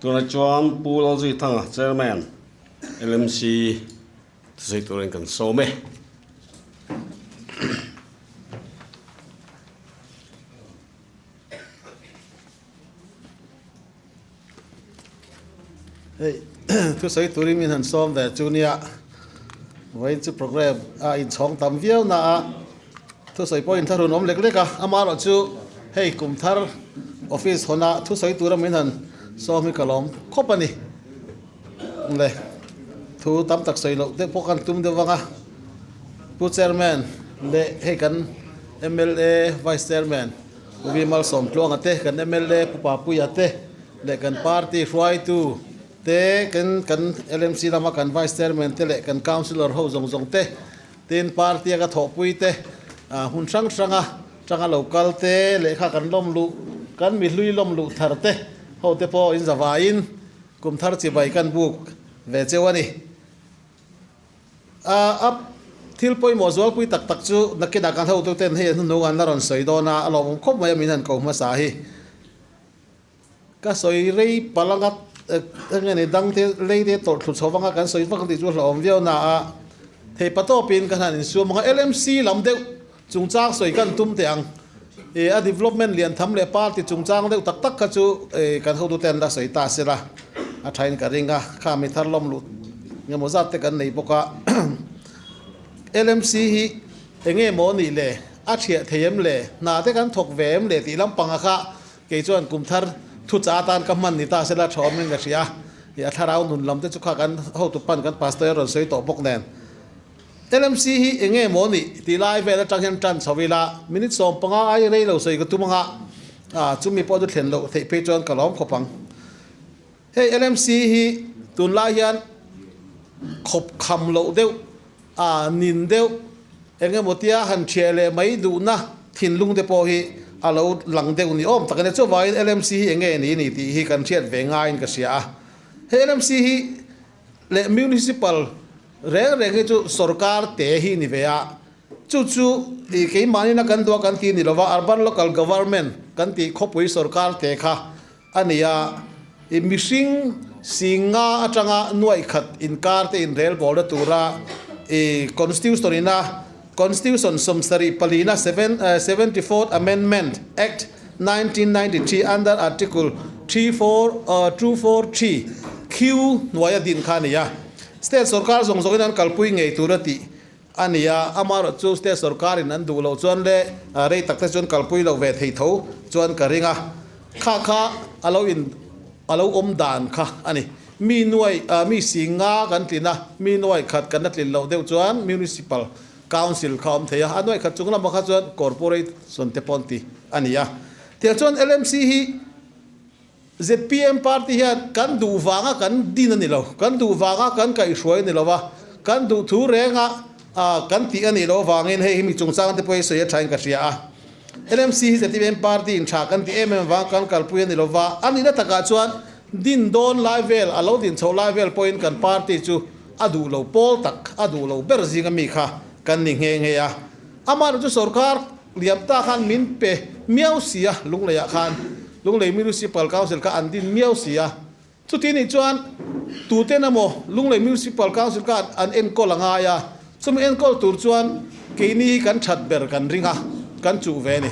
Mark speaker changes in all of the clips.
Speaker 1: Tunah chuan Pu Lalzuithanga, Chairman, LMC thusawi turin kan sawm e.
Speaker 2: Hei thusawi turin min han sawm ve chu nia vawiin chu program a inchhawng tam viau na a thusawi pawh inthlahrun awm lek lek a amaherawh chu hei kum thar office hawn a thusawi tura min han sawm hi ka lawm khawp a ni le thu tam tak sawi loh deuh pawh kan tum deuh vang a pu chairman leh hei kan M_L_A vice chairman. Pu Vi Malsawmtluanga te, kan mla Pu Papuia te leh kan party hruaitu te, kan kan LMC lama kan Vice Chairman te leh kan Councillor ho zawng zawng te, tin party a ka thawhpui te, hmun hrang hranga tanga lo kal te, lehkha kan lawm luh, kan mihlui lawm luh thar te ho te pawh in zavaiin kum thar chibai kan buk ve cheu a ni. A thil pawimawh zualpui tak tak chu nakinah kan hotuten hei hnuhnung an la rawn sawi dawn a, a lawmawm khawp mai a min han ko hmasa hi. Ka sawi rei palh anga eng nge dang te lei te tawlh thlu chho vanga kan sawi vak tih chu hlauhawm viau na a, thei pa tawpin kan han insuam ang a, LMC lam deuh chungchang sawi kan tum teh ang. Ih a development lian tham leh party chungchang deuh tak tak kha chu ih kan hotute an la sawi ta se la, a thain ka ring a, kha mi thar lawm luh engemaw zat te kan nei bawk a. LMC hi eng nge maw nih le, a thiah thei em le, hna te kan thawk ve em le tih lampanga kha kei chuan kum thar thucha atan ka hman ni ta se la tha awmin ka hria. Ih a thlarau nun lam te chu kha kan hotu pan kan pastor a rawn sawi tawh bawk nen. LMC hi eng nge maw nih tih lai vel atang hian tan chho ila, minute 15 ai rei lo sawi ka tum anga, chumi pawh chu thlen loh theih phei chuan ka lawm khawp ang. Hei LMC hi tunlai hian khawp kham loh deuh, nin deuh, eng emaw tia han thiah leh mai duhna thinlung te pawh hi a lo lang deuh ni awm tak a nia. Chuvangin LMC hi eng nge ni ni tih hi kan hriat ve ngaiin ka hria a. Hei LMC hi leh Municipal reng reng hi chu sorkar te hi ni ve a, chu chu ih keimahni na kan duh a kan tih ni lova Urban Local Government kan tih khawpui sorkar te kha a ni a, ih mihring singa atanga nuaih khat inkar te inrel bawlna tura ih Constitution ina Constitution 74 seven 74th Amendment Act 1993 under Article 243 Q hnuaia din kha a ni a. State sorkar zawng zawngin an kalpui ngei tur a tih a ni a, amaherawhchu state sorkarin an duh loh chuan leh rei tak te chuan kalpui loh ve thei tho chuan ka ring a. Kha kha a lo in a lo awm dan kha a ni. Mi nuai mi si nga kan tlin a, mi nuai khat kan la tlin loh deuh chuan Municipal Council kha awm thei a, a nuai khat chung lamah kha chuan Corporation te pawh an ti a ni a. Tiang chuan LMC hi zpm party hian kan duh vanga kan din a ni lo, kan duh vanga kan kaihhruai a ni lo a, kan duh thu renga kan tih a nih loh avangin hei hi mi chungchang te pawh hi sawi a thain ka hria a. LMC hi zpm party in tha kan tih em em avanga kan kalpui a ni lo va, a nihna takah chuan din dawn lai vel, a lo din chhoh lai vel pawhin kan party chu a duh lo pawl tak, a duh lo ber zinga mi kha kan ni nghe nghe a. Amah chu sorkar liam ta khan min pe miau si a, Lungleiah khan Lunglei Municipal Council kha an din miau si a. Chuti nih chuan tuten emaw Lunglei Municipal Council kha an enkawl a ngai a, chumi enkawl tur chuan keini hi kan that ber kan ring a, kan chuh ve a ni.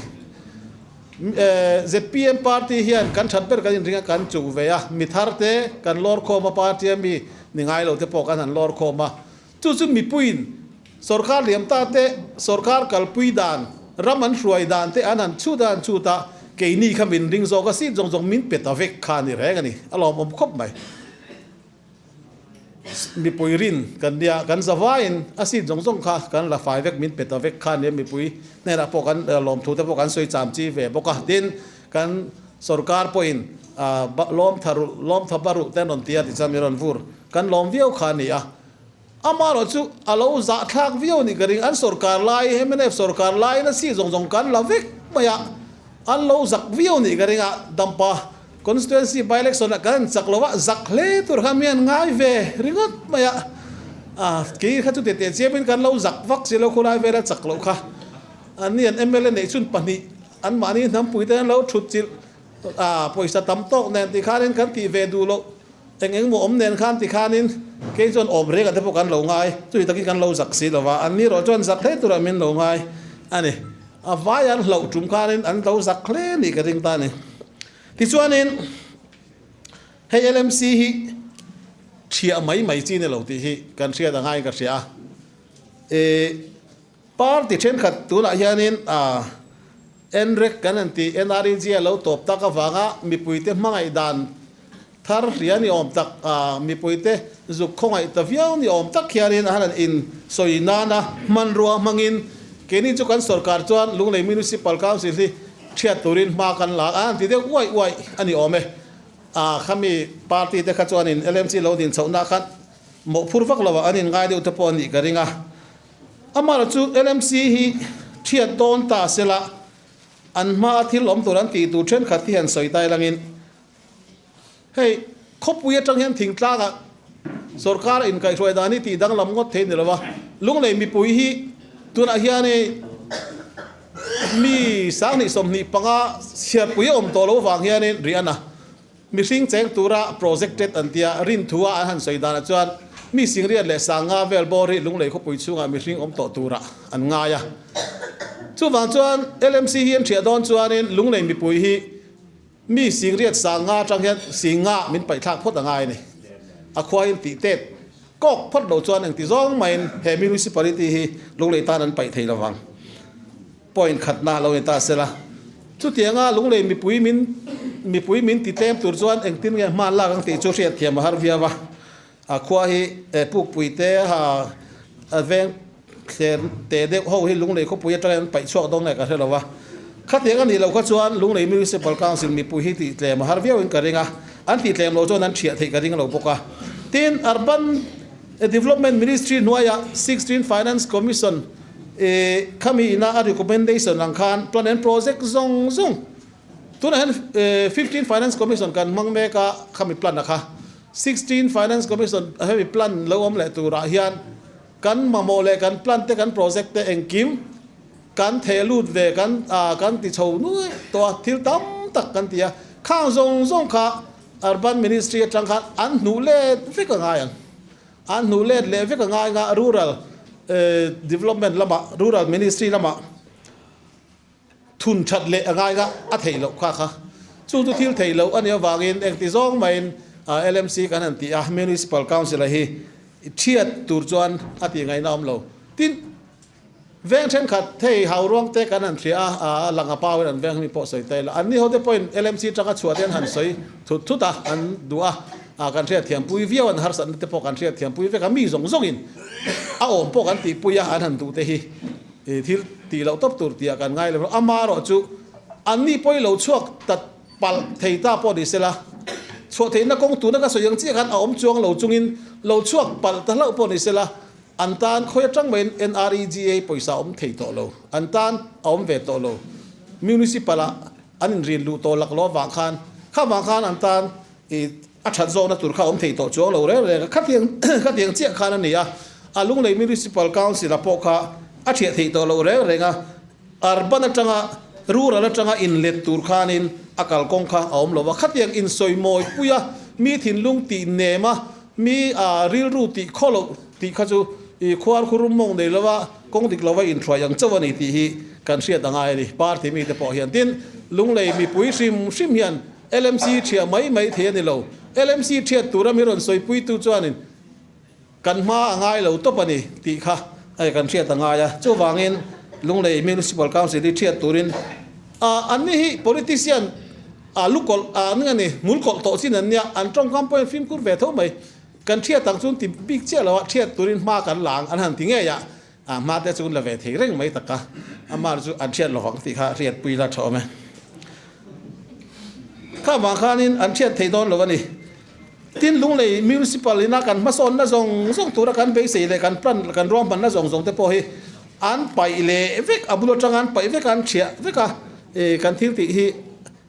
Speaker 2: Zpm party hian kan that ber kan inring a, kan chuh ve a, mi thar te kan lawr khawm a, party a mi ni ngai lo te pawh kan han lawr khawm a, chu chu mipuiin sorkar liam ta te, sorkar kalpui dan, ram an hruai dan te an han chhut a, an chhut a, keini kha min ring zawk a, seat zawng zawng min pe ta vek kha a ni reng a ni, a lawmawm khawp mai. Mipui rin kan nia, kan zavaiin a seat zawng zawng kha kan la fai vek, min pe ta vek kha nia mipui hnenah pawh kan lawmthu te pawh kan sawi cham chi ve bawk a. Tin, kan sorkar pawhin lawm tha ruh, lawm tha ba ruh te an rawn ti a tichuan min rawn vur kan lawm viau kha a ni a. Amaherawh chu a lo zahthlak viau a nih ka ring, an sorkar lai, mnf sorkar laiin a seat zawng zawng kan la vek mai a, an lo zak viau a nih ka ring a, dampa Constituency by election ah kan chak lo a, zak hle tur kha mi an ngai ve ringawt mai a, ah kei kha chu tete chiamin kan lo zak vak si lo khulai vela chak loh kha an ni an mla neih chhun pahnih an mahni hnampui te an lo thut chilh Pawisa tam tawk nen tikhanin kan tih ve duh loh eng eng maw awm nen khan tikhanin kei chuan awm reng ah te pawh kan lo ngai, chumi takin kan lo zak si lo va, an ni erawh chuan zak hle turah min lo ngai a ni. A vai an hlauh tum khanin an lo zak hle nih ka ring ta a ni. Tichuanin hei LMC hi thiah mai mai chi ni lo tih hi kan hriat a ngaiin ka hria a. Party thenkhat tunah hianin NREG kan han tih, NREG a lo tawp tak avanga mipuite hmangaih dan thar hria ni awm tak, mipuite zuk khawngaih ta viau ni awm tak hianin a han in sawi nana hmanrua hmangin keini chu kan sorkar chuan Lunglei Municipal Council hi thiat turin hma kan la a han ti deuh uaih uaih a ni awm e. Khami party te kha chuanin LMC lo din chhohna khan mawhphur vak lovah an inngai deuh te pawh a nih ka ring a. Amah chu LMC hi thiat dawn ta sela, an hmaa thil awm tur an tih tur thenkhat hi han sawi tai langin, hei khawpui atang hian thingtlangah sorkar inkaihhruai dan hi tih danglam ngawt thei ni lova, Lunglei mipui hi tunah hian hei mi 2025 chhiarpui a awm tawh lo vang hianin rih a na. Mihring cheng tura projected an tia rin thu a an han sawi danah chuan mi singriat leh sanga vel bawr hi Lunglei khawpui chhungah mihring awm tawh turah an ngai a. Chuvang chuan LMC hi an thiah dawn chuanin Lunglei mipui hi mi singriat sanga atang hian singa min paihthlak phawt a ngai a ni. A khuain tih tet kawk phawt lo chuan engti zawng maiin he municipality hi Lunglei tan an paih thei lovang. Point khatna lo ni ta sela. Chutianga Lunglei mipui min mipui min ti tlem tur chuan engtin nge hman lak ang tih chu hriat thiam a har viau a. A khua hi pukpui te ha a veng thler te deuh ho hi Lunglei khawpui atangin an paih chhuak dawn nge ka hre lo a. Khatiang a nih loh kha chuan Lunglei Municipal Council mipui hi tih tlem a har viauin ka ring a. An tih tlem loh chuan an thiah theih ka ring lo bawk a. Tin, Urban Development Ministry hnuaiah 16 Finance Commission I khami ina a recommendation ang khan plan and project zawng zawng tunah hian 15 finance commission kan hmang mek a khami plan a kha 16 finance commission hemi plan lo awm leh turah hian kan mamawh leh kan plan te kan project te engkim kan theh lut ve kan kan ti chho nuai tawh a thil tam tak kan ti a khang zawng zawng kha urban ministry atang khan an hnuh let vek a ngai ang. An hnuh let leh vek a ngai nga Rural Development lamah, Rural Ministry lamah thun that leh a ngai nga a theih loh kha kha. Chu chu thil theih loh a nih avangin engti zawng maiin LMC kan han ti a, Municipal Council-a hi thiat tur chuan a tih ngaihna a awm lo. Tin, veng thenkhat hei hau ruang te kan han hria a, a lang a pau in an veng hmi pawh sawi ta ila, anni ho te pawhin LMC tanga chhuah te an han sawi thut thut a, an duh a, kan hriat thiam pui viau an harsatna te pawh kan hriat thiam pui vek a, mi zawng zawngin a awm pawh kan tihpui a, an han duh te hi thil tih loh tawp tur tih ah kan ngai lo, amaherawh chu anni pawhin lo chhuak ta palh thei ta pawh ni sela, chhuah theihna kawng tuna ka sawi ang chiah khan a awm chuang lo chungin lo chhuak palh ta hlauh pawh ni sela, An tan khawi atang maiin NREGA pawisa a awm thei tawh lo. An tan a awm ve tawh lo. Municipal ah an inrin luh tawh lak lo avang khan kha vang khan an tan i a that zawkna tur kha a awm thei tawh chuang lo reng reng a. Khatiang khatiang chiah khan a ni a. A Lunglei Municipal Council ah pawh kha a thiah theih tawh lo reng reng a. Urban atanga rural atanga inlet tur khanin a kalkawng kha a awm lo a. Khatiang insawimawi pui a, mi thinlung tih nem a, Mi a rilru tih khaw loh tih kha chu i khuar khurum mawng nei lova kawng dik lova inhruai ang chauh a ni tih hi kan hriat a ngai a ni. Party mite pawh hian tin Lunglei mipui hrim hrim hian LMC thiah mai mai thei a ni lo. LMC thiat tura mi rawn sawipuitu chuanin kan hma a ngai lo tawp a ni tih kha hei kan hriat a ngai a. Chuvangin Lunglei Municipal Council hi thiat turin anni hi politician A lu kawlh a ning a ni, hmul kawlh tawh chin an nia, an tawngkam pawhin fimkhur ve tho mai. Kan thiat ang chuan ti bik chiah lo a, thiat turin hma kan la ang an han ti ngei a, a hma te chu la ve thei reng mai tak a, amah chu an thiat lovang tih kha hriatpui la tha awm e. Kha vang khanin an thiat thei dawn lo a ni. Tin, Lunglei Municipal ina kan hmasawnna zawng zawng tura kan beisei leh kan plan kan ruahmanna zawng zawng te pawh hi an paih leh vek, a bul atanga an paih vek a, an thiah vek a, kan thil tih hi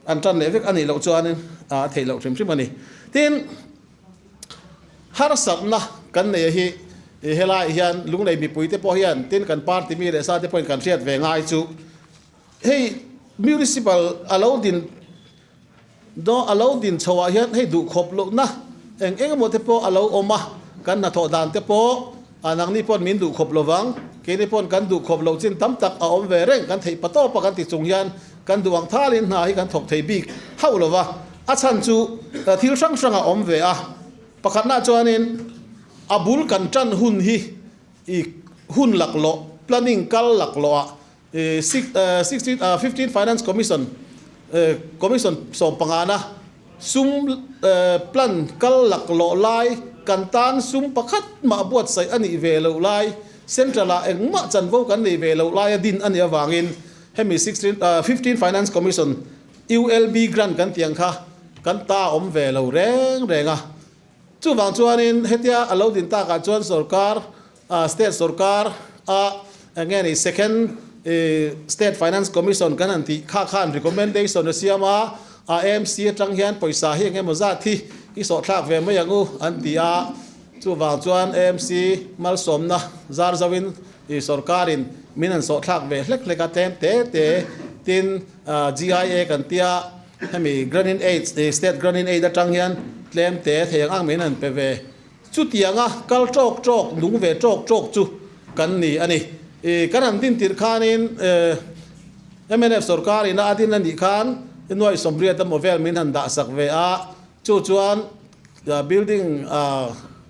Speaker 2: an tan leh vek a nih loh chuanin a theih loh hrim hrim a ni. Tin, harsatna kan neih hi helaiah hian Lunglei mipuite pawh hian tin kan party mi leh sa te pawhin kan hriat ve ngai chu hei Municipal a lo din. Do a lo din chhoah hian hei duhkhawp lohna eng eng emaw te pawh a lo awm a, kan hnathawh dan te pawh a nangni pawn min duhkhawp lovang, keini pawn kan duhkhawp loh chin tam tak a awm ve reng, kan theih patawp a kan ti chung hian kan duh ang thalin hna hi kan thawk thei bik hauh lo va, a chhan chu thil hrang hrang a awm ve a, pakhatna chuanin a bul kan tan hun hi i hun laklawh, planning kal laklawh ah 15 Finance Commission Commission sawmpangana sum plan kal laklawh lai kan tan sum pakhat mah buatsaih a nih ve loh lai, Central ah engmah chanvo kan nei ve loh laia din a nih avangin hemi 15 Finance Commission ULB grant kan tih ang kha kan ta awm ve lo reng reng a. Chuvang chuanin hetia a lo din takah chuan sorkar, state sorkar a eng nge ni second state finance commission kan han tih kha khan recommendation a siam a, AMC atang hian pawisa hi eng emaw zat hi i sawhthlak ve mai ang u an ti a. Chuvang chuan AMC malsawmna zar zoin sorkarin min han sawhthlak ve hlek hlek a tlem te te tin GIA kan tia. Hemi Grant-in Aid, State Grant-in Aid atang hian tlem te thei ang ang min han pe ve. Chutianga kal tawk tawk, nung ve tawk tawk chu kan ni a ni. Kan han din tirh khanin mnf sorkar ina a din a nih khan nuai sawmriat emaw vel min han dah sak ve a. Chu chuan building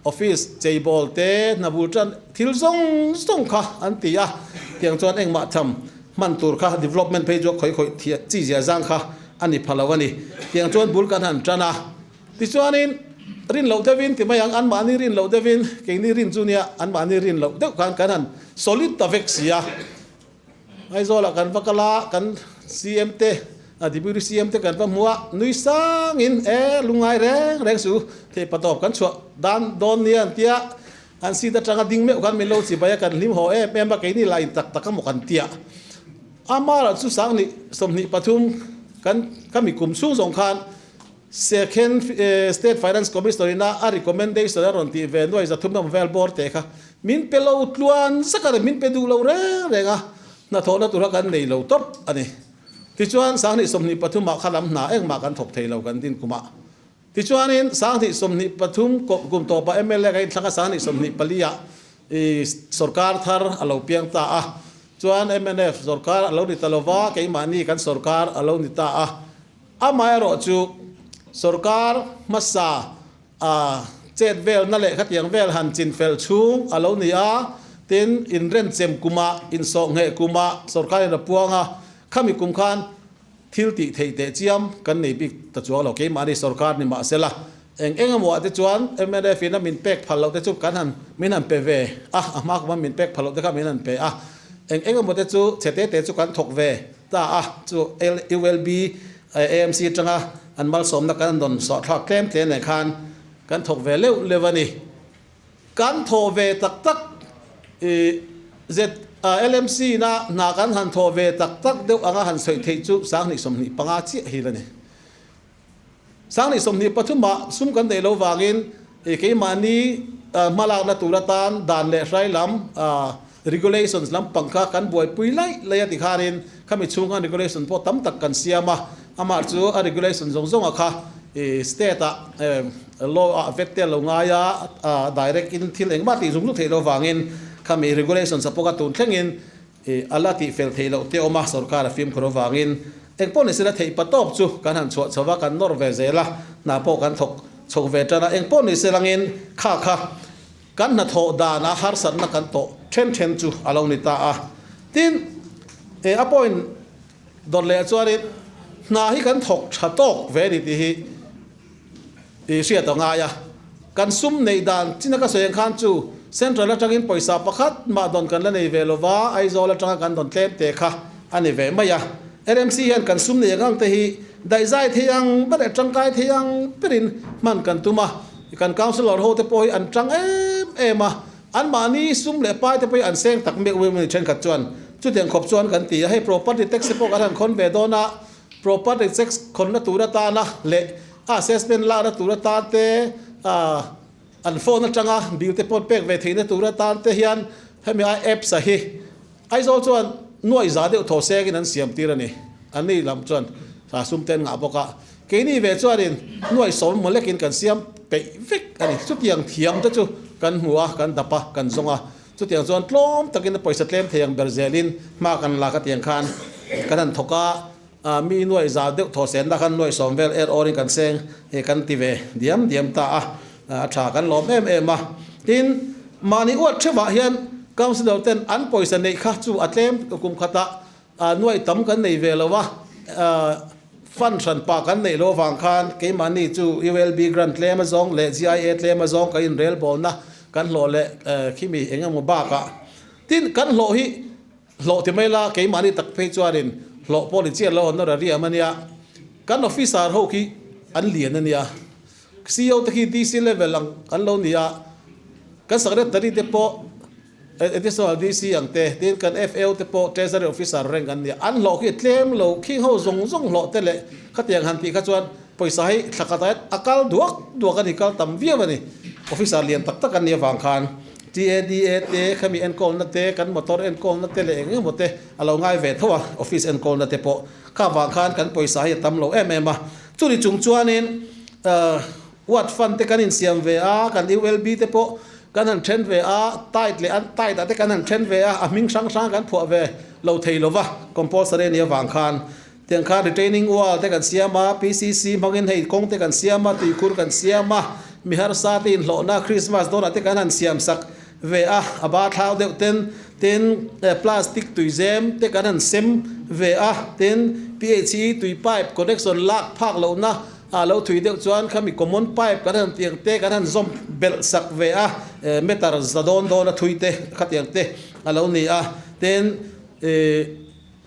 Speaker 2: office cheibawl te hna bul tan thil zawng zawng kha an ti a, tiang chuan engmah tham hman tur kha development phei chu a khawih khawih thiah chi zia zang kha a ni pha lo a ni. Tiang chuan bul kan han tan a, tichuanin rin loh deuhin ti mai ang, anmahni rin loh deuhin keini rin chu nia anmahni rin loh deuh khan kan han solid ta vek si a. Aizawlah kan va kal a, kan CM te, Deputy CM te kan va hmu a, nui sangin e lungngai reng reng su, thei patawp kan chhuah dan dawn nia an tia, an seat atanga ding meuh khan min lo chibai a, kan hlim haw em em a, keini lah in tak tak a maw kan tia. Amah chu 20 23 kan ka mi kum chhung zawng khan Second State Finance Commissioner ina a recommendation a rawn tih ve nuai 300 emaw vel bawr teh kha min pe lo tluan zak a ni, min pe duh lo reng reng a, hnathawhna tura kan nei lo tawp a ni. Tichuan 2023 ah kha lam hna engmah kan thawk thei lo kan din kumah. Tichuanin 2023 kum tawpah mla ka inthlang a 2024 ah sorkar thar a lo piang ta a, chuan mnf sorkar a lo ni ta lova keimahni kan sorkar a lo ni ta a. Amaherawhchu, sorkar hmasa a chet velna leh khatiang vel han chinfel chhung a lo ni a, tin, inrenchem kumah, insawhngheh kumah sorkarin a puang a, khami kum khan thil tih theih teh chiam kan nei bik ta chuang lo, keimahni sorkar ni mahsela eng eng emaw ah te chuan mnf in a min pek phal loh te chu kan han min han pe ve a, a hma kuma min pek phal loh te kha min han pe a, eng eng emaw te chu chhe te te chu kan thawk ve. Ta a, chu ULB AMC atanga an malsawmna kan rawn sawhthlak tlem tlem nen khan kan thawk ve leuh leuh a ni. Kan thawh ve tak tak i ZLMC na hna kan han thawh ve tak tak deuh anga han sawi theih chu 2025 chiah hi la ni. 2023 ah sum kan neih loh vangin keimahni hmalakna tur atan dan leh hrai lam regulations lampang kha kan buaipui laih laih a ti khanin khami chhung khan regulation pawh tam tak kan siam a, amah chu a regulation zawng zawng ah kha state ah law ah vet te a lo ngai a, direct in thil engmah tih zung zung theih loh vangin khami regulations ah pawh kha tun thlengin A la tih fel theih loh te awm a, sorkar a fimkhur avangin eng pawh ni sela theih pa tawp chu kan han chhuah chho va, kan nawr ve zel a, hna pawh kan thawk chho ve tan a, eng pawh ni selangin kha kha kan hnathawh dana harsatna kan tawh then then chu a lo ni ta a. Tin, a point dawt leh chuanin hna hi kan thawk tha tawk ve a ni tih hi I hriat a ngai a, kan sum neih dan china ka sawi ang khan chu Central atangin pawisa pakhat mah dawn kan la nei ve lo va, Aizawl atanga kan dawn tlem te kha a ni ve mai a. LMC hian kan sum neih ang ang te hi daihzai thei ang ber leh tangkai thei ang berin hman kan tum a, kan Councillor ho te pawh hi an tang em em a, anmahni sum leh pai te pawh hi an seng tak meuh em a ni thenkhat chuan chutiang khawp chuan kan ti a, hei property tax te pawh kan han khawn ve dawn a, property tax khawnna tur atana leh A assessment lakna tur atan te, an phone atanga bill te pawh pek ve theihna tur atan te hian hemi a apps a hi Aizawl chuan nuaih za deuh thaw sengin an siam tir a ni. An ni lam chuan sum te an ngah bawk a. Keini ve chuanin nuai sawm emaw lekin kan siam peih vek a ni. Chutiang thiam te chu kan hmu a, kan dap a, kan zawng a. Chutiang chuan tlawm takin a pawisa tlem thei ang ber zelin hma kan lak a tiang khan kan han thawk a, mi nuai za deuh thaw senna khan nuai sawm vel er awrin kan seng kan ti ve diam diam ta a, a tha kan lawm em em a. Tin, mahni uat theuhah hian councillor ten an pawisa neih kha chu a tlem kum khatah nuai tam kan nei ve lo a, fund hran pah kan neih loh avang khan keimahni chu ULB grant tlem a zawng leh GIA tlem a zawng kan inrelbawlna kan hlawh leh khimi eng emaw bakah tin kan hlawh hi hlawh ti mai la keimahni tak phei chuanin hlawh pawh ni chiah lo an awrh riam a nia kan officer ho khi an lian a nia CEO te khi DC level ang an lo ni a kan secretary te pawh Additional DC ang te, tin kan FAO te pawh Treasury Officer rank an nia. An hlawh khi tlem lo, khing ho zawng zawng hlawh te leh khatiang han tih kha chuan pawisa hi thla khat ah hian a kal duak duak a ni, kal tam viau a ni. Officer lian tak tak an nih avang khan TADA te, khami enkawlna te, kan motor enkawlna te leh eng emaw te a lo ngai ve tho a, office enkawlna te pawh. Kha vang khan kan pawisa hi a tam lo em em a. Chuni chung chuanin Ward fund te kan insiam ve a, kan ULB te pawh kan han then ve a, tight leh an tight ah te kan han then ve a, a hming hrang hrang kan phuah ve lo thei lo va, compulsory a nih avang khan. Tiang khan retaining wall te kan siam a, PCC hmangin hei kawng te kan siam a, tuikhur kan siam a, mi harsa te inhlawhna Christmas dawnah te kan han siam sak ve a, a ba thlau deuh ten, tin plastic tuizem te kan han sem ve a, tin PHE tui pipe connection lak phak lohna A lo thui deuh chuan khami common pipe kan han tiang te kan han zawm belh sak ve a, meter za dawn dawn a thui te khatiang te a lo ni a. Tin,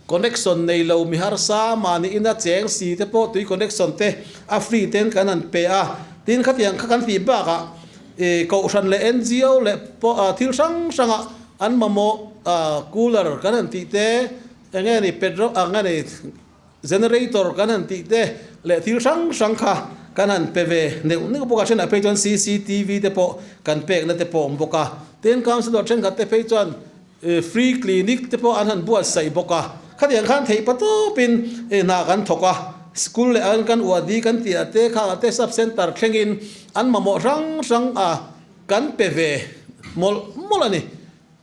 Speaker 2: connection nei lo mi harsa mahni ina cheng si te pawh tui connection te a free ten kan han pe a. Tin, khatiang kha kan tih bakah kohhran leh NGO leh pawh thil hrang hranga an mamawh cooler kan han tih te eng nge ni petrol ang a ni. Generator kan han tih te leh thil hrang hrang kha kan han pe ve neuh neuh bawk a, thenah phei chuan cctv te pawh kan pekna te pawh a awm bawk a, tin councillor thenkhat te phei chuan free clinic te pawh an han buatsaih bawk a, khatiang khan theih patawpin hna kan thawk a, school leh an kan uadi kan tih ah te khangah te sub center thlengin an mamawh hrang hrang a kan pe ve mawlh mawlh a ni.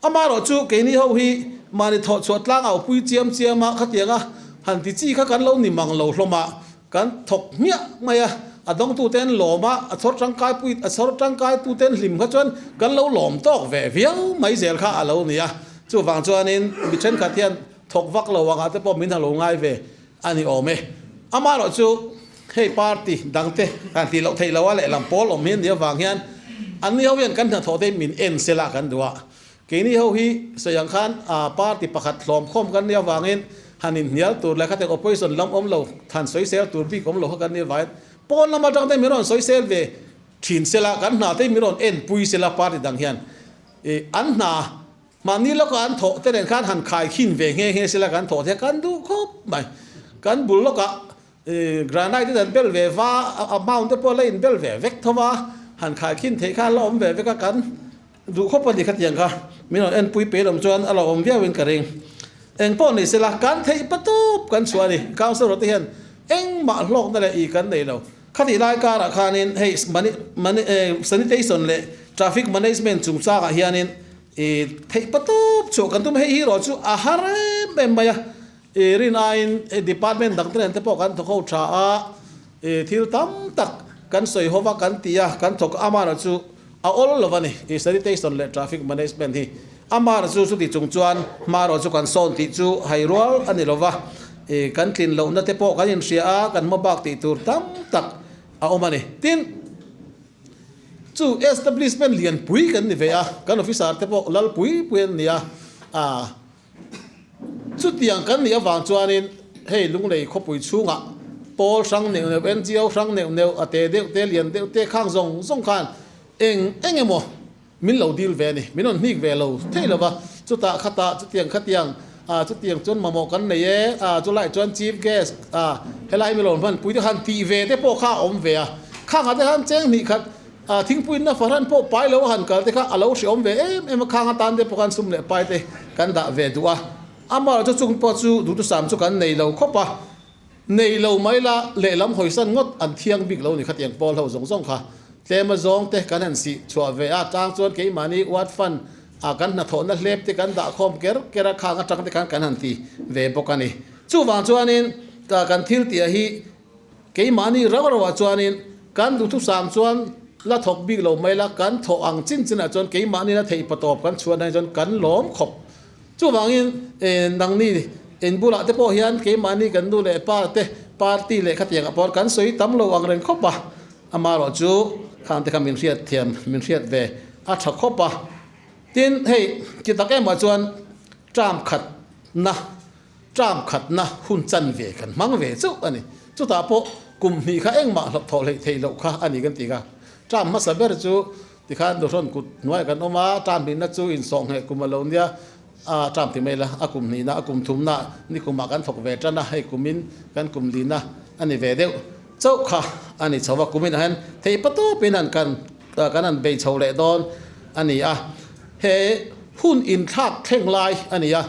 Speaker 2: Amaherawh chu keini ho hi mahni thawh chhuah tlang au pui chiam chiam a, khatiang a han ti chi kha kan lo ni mang lo hlawm a, kan thawk hmiah mai a, a dawngtute an lawm a, a chhawr tangkai pui a chhawr tangkai tute an hlim kha chuan kan lo lawm tawk ve viau mai zel kha a lo ni a, chuvang chuanin mi thenkhat hian thawk vak lo angah te pawh min ha lo ngai ve a ni awm e. Amaherawh chu hei party dangte han tih loh theih loh a lehlam pawl awm hi a nih avang hian anni ho hian kan hnathawh te min en se lah kan duh a. Keini ho hi sawi ang khan party pakhat hlawmkhawm kan nih avangin han inhnial tur leh khatiang opposition lam awm lo han sawisel tur bik awm lo kha kan nih avangin pawn lam atang te min rawn sawisel ve thin se la, kan hna te min rawn enpui se la party dang hian an hna Mahni lawkah an thawh te nen khan han khai khin ve nghe nghe sela kan thawh te kan duh khawp mai. Kan bul lawkah granite te an bel ve va, a mount te pawh la in bel ve vek tho va, han khai khin theih kha a la awm ve vek a, kan duh khawp a ni khatiang kha. Min rawn enpui pei lawm chuan a la awm viau in ka ring. Eng pawh ni sela kan theih patawp kan chhuah a ni. Councillor te hian engmah hlawkna leh i kan nei lo. Khatih lai karah khanin hei sanitation leh traffic management chungchangah hianin I theih patawp chhuah kan tum hei hi erawh chu a har em em mai a, i rin aiin hei department dang te nen te pawh kan thawk ho tha a, i thil tam tak kan sawi ho va kan ti a, kan thawk a, amaherawh chu a awl lo a ni, i sanitation leh traffic management hi amaherawh chu chuti chung chuan hmaerawh chu kan sawn tih chu hai rual a ni lo va, i kan tlin lohna te pawh kan inhria a, kan hmabak tih tur tam tak a awm a ni. Tin. Chu establishment lian pui kan ni ve a, kan officer te pawh lal pui pui an ni a, ah chutiang kan nih avang chuanin hei Lunglei khawpui chhungah pawl hrang neuh neuh, NGO hrang neuh neuh, a te deuh te, lian deuh te khang zawng zawng khan eng eng emaw Min lo dil ve a ni, min rawn hnik ve lo thei lo va, chutah khatah chutiang khatiang ah chutiang chuan mamawh kan nei e, ah chulaiah chuan chief guest ah helai mi lo hman pui te khan tih ve te pawh kha a awm ve a, khang ah te khan cheng hnih khat ah thingpui na fahran pawh pai lo a han kal te kha a lo hrehawm ve em em a, khang atan te pawh khan sum leh pai te kan dah ve duh a, amaherawhchu chung pawh chu duhthusam chu kan nei lo khawp a. Nei lo mai la lehlam hawisan ngawt an thiang bik lo ni khatiang pawl ho zawng zawng kha tlema zawng te kan han sih chhuah ve a chang chuan keimahni ward fund ah kan hnathawhna hlep te kan dah khawm ker ker a khang atang te khan kan han ti ve bawk a ni. Chuvang chuanin ka kan thil tih ah hi keimahni rau rau ah chuanin kan duhthusam chuan la thawk bik lo mai la kan thawh ang chin chin ah chuan keimahni la theih patawp kan chhuan ah chuan kan lawm khawp. Chuvangin nangni in bulah te pawh hian keimahni kan nu leh pa te party leh khatiangah pawh kan sawi tam lo ang reng khawp a, amaherawh chu khang te kha min hriat thiam min hriat ve a tha khawp a. Tin, hei ti tak emah chuan term khatna term khatna hun chan ve kan hmang ve chauh a ni. Chutah pawh kum hnih kha engmah hlawhthawh hleih theih loh kha a ni kan ti kha. Term hmasa ber chu Tikhan Duhrawn kut hnuaiah kan awm a, term hnihna chu insawhngheh kum a lo nia, a term ti mai la, a kum hnihna, a kum thumna ni kumah kan thawk ve tan a, hei kumin kan kum lina a ni ve deuh chauh kha a ni chho a, kumin ah hian theih patawpin han kan kan han bei chho leh dawn a ni a, he hun inthlak thleng lai a ni a.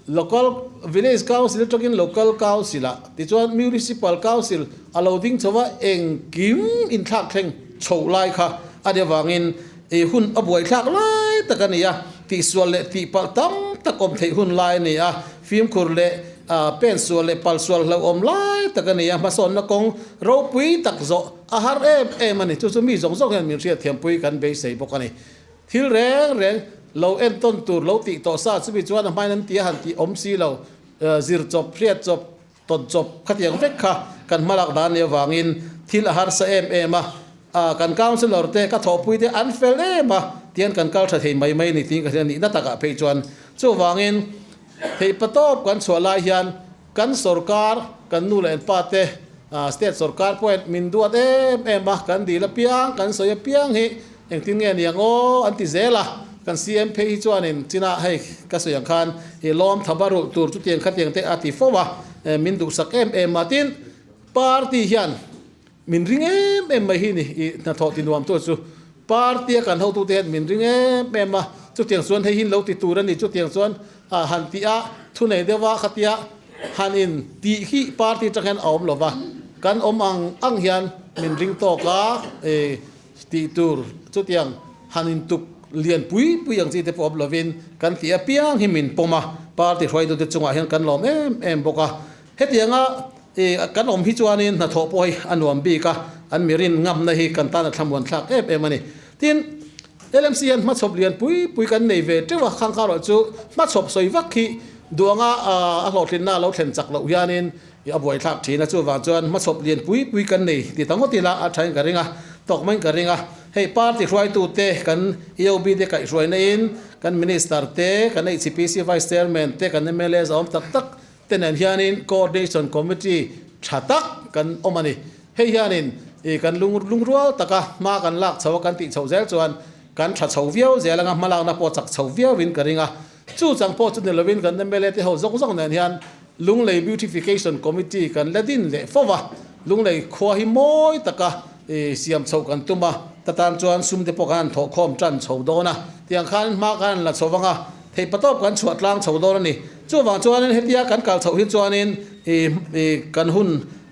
Speaker 2: Local Village Council atangin Local Council ah tichuan Municipal Council a lo ding chho a, engkim inthlak thleng chho lai kha a nih avangin i hun a buaithlak lai tak a ni a, tihsual leh tihpalh tam tak awm theih hun lai a ni a, fimkhur leh pensual leh palsual hlauhawm lai tak a ni a, hmasawnna kawng ropui tak zawh a har em em a ni. Chu chu mi zawng zawng hian min hriatthiampui kan beisei bawk a ni. Thil reng reng lo entawn tur lo tih tawh sa chumi chuan a hmain an ti a han tih awm si lo, zir chawp, hriat chawp, tawn chawp khatiang vek kha kan hmalak dan leh avangin thil a harsa em em a, kan councillor te ka thawhpui te an fel em a tihian kan kal tha thei mai mai ni tiin ka hria nihna takah phei chuan chuvangin theihpatawp kan chhuah lai hian Kan sorkar, kan nu leh pa te, state sorkar pawhin min duat em em a, kan dil apiang, kan sawi apiang hi engtin nge ni ang aw an ti zel a, kan CM phei hi chuanin chinah hei ka sawi ang khan i lawm tha va rulh tur chutiang khatiang te a ti fo a, min duhsak em em a, tin party hian min ring em em mai hi ni i hnathawh ti nuam tu chu party a kan hotute hian min ring em em a, chutiang chuan hei hi lo ti tur a ni, chutiang chuan A han ti a, thunei deuha khatia han in tih hi party atang hian a awm lo va, kan awm ang ang hian min ring tawk a, e tih tur chutiang han in tuk lian pui pui ang chi te pawh awm lovin kan tih apiang hi min pawm a, party hruaitute chungah hian kan lawm em em bawk a. Hetianga e kan awm hi chuanin hnathawh pawh hi a nuam bik a, an mi rin ngamna hi kan tan a thlamuan thlak em em a ni. Tin, LMC hian hmachhawp lian pui pui kan nei ve teuh a, khang kha erawh chu hmachhawp sawi vak hi duanga a hlawhtlinna a lo thlen chak loh hianin a buaithlak thin a, chuvang chuan hmachhawp lian pui pui kan nei ti ta ngawt ila a thain ka ring a, tawk maiin ka ring a. Hei party hruaitute kan EOB te kaihhruaina in kan Minister te, kan HPC Vice Chairman te, kan mla zawm tak tak te nen hianin Coordination Committee tha tak kan awm a ni. Hei hianin ih kan lung lungrual taka hma kan lak chho a kan tih chhoh zel chuan kan tha chho viau zel anga hmalakna pawh chak chho viauin ka ring a. Chu chang pawh chu ni lovin kan mla te ho zawng zawng nen hian Lunglei Beautification Committee kan la din leh fo va, Lunglei khua hi mawi taka ih siam chhoh kan tum a, ta tan chuan sum te pawh kan han thawhkhawm tan chho dawn a, tiang khan hma kan han la chho vang a, theihpatawp kan chhuah tlang chho dawn a ni. Chuvang chuanin hetia kan kal chhoh hi chuanin ih ih kan hun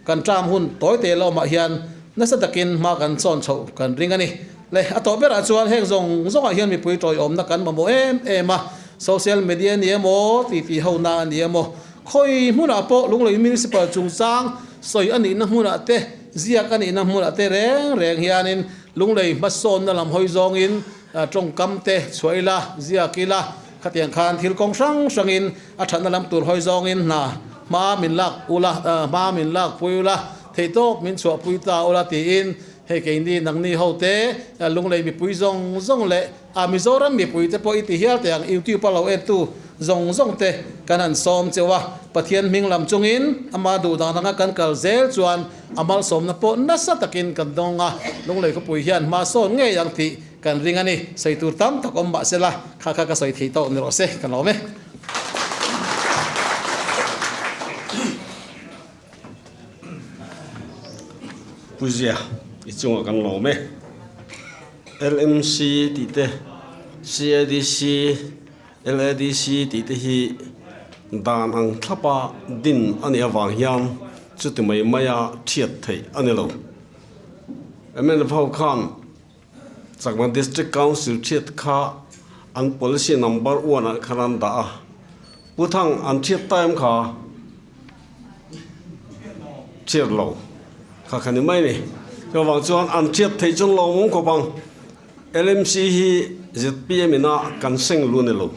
Speaker 2: kan term hun tawi te lawmah hian nasa takin hma kan chawn chhoh kan ring a ni. Le a tawh berah chuan heng zawng zawngah hian mipui tawiawmna kan mamawh em em a, social media a ni emaw, titi hona a ni emaw, khawi hmunah pawh Lunglei Municipal chungchang sawi a nihna hmunah te, ziak a nihna hmunah te reng reng hianin Lunglei hmasawnna lam hawi zawngin tawngkam te chhuah ila, ziak ila, Khatiang khan thil kawng hrang hrangin a thatna lam tur hawi zawngin hna hma min lak ula, hma min lak pui ula, theihtawp min chhuah pui ta ula tiin hei keini nangni hote Lunglei mipui zawng zawng leh a Mizoram mipui te pawh i ti hial teh ang YouTube a lo entu zawng zawng te kan han sawm cheu a, Pathian hming lam chungin ama duh dan anga kan kal zel chuan a malsawmna pawh nasa takin kan dawng a, Lunglei khawpui hian hma sawn ngei ang tih Kan ring a ni, sawi tur tam tak awm mah sela, kha kha ka sawi thei tawh ni rawh se, ka lawm e.
Speaker 1: Pu Zia, i chungah kan lawm e. LMC tih te, CADC, LADC tih te hi. Dan ang thlapa din a nih avang hian chuti mai maia thiat theih a ni lo. Mnf ho khan Chakma District Council thiat kha an policy number one ah khan an dah a, Pu Thang an thiat ta em kha? Thiat lo kha kha ni mai ni. Chuvang chuan an thiat theih chuan lo mawng khawp ang. LMC hi zpm ina kan seng lu ni lo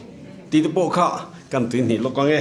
Speaker 1: tih te pawh kha kan tui hnih lawk ang e.